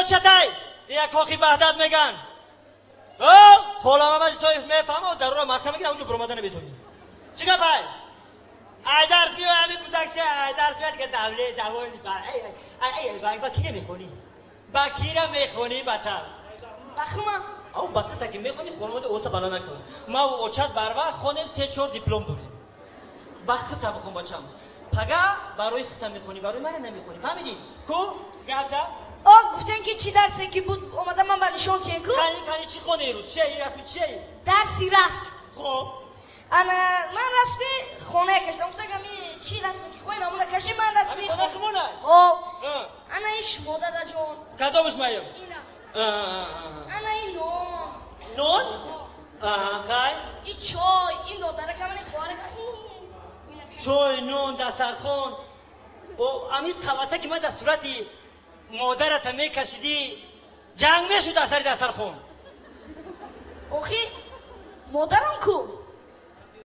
очатай. Ия кохи Ваҳдат меган. О, Хола Мамад Исоев мефаҳма, дарура маҳкам мегира, онҷо буромада наметонӣ. Чӣ гап ай? Ай дарс биёй, ҳами кӯдакча, ай дарс биёд, ки давле, даволи, ай, ай, ай, ба кира мехонӣ? Ба кира мехонӣ, бача? Бахма. Ав ба тата ки мехонӣ, хонавода оса бала накун. Ма у очат барвақт хонем, се-чор диплом дорем. Ба хута бихон, бачам. Пага барои хута мехонӣ, барои мара намехонӣ. Фаҳмидӣ? Ку? Гап за? О, гуфтен ки чӣ дарсе ки буд, омада ман ба нишон тиен ку? Кани, кани, чӣ хоне рӯз? Чие ин расми чие? Дарси расм. Хоб. Ана ман расми хона кашидам. Гуфтам ами чӣ расме ки хоҳед, ҳамона кашид, ман расми Ами хона хумона? О. Ана ин шумо, дадаҷон. Кадомаш маем? Ина. Ана ин нон. Нон? Аҳа, хай. Ин чой, ин додаракам, ин хоҳаракам. Чой, нон, дастархон. О, ами қавата ки ман дар сурати модарата мекашидӣ, ҷанг мешуд дар сари дастархон. Охи, модарам ку?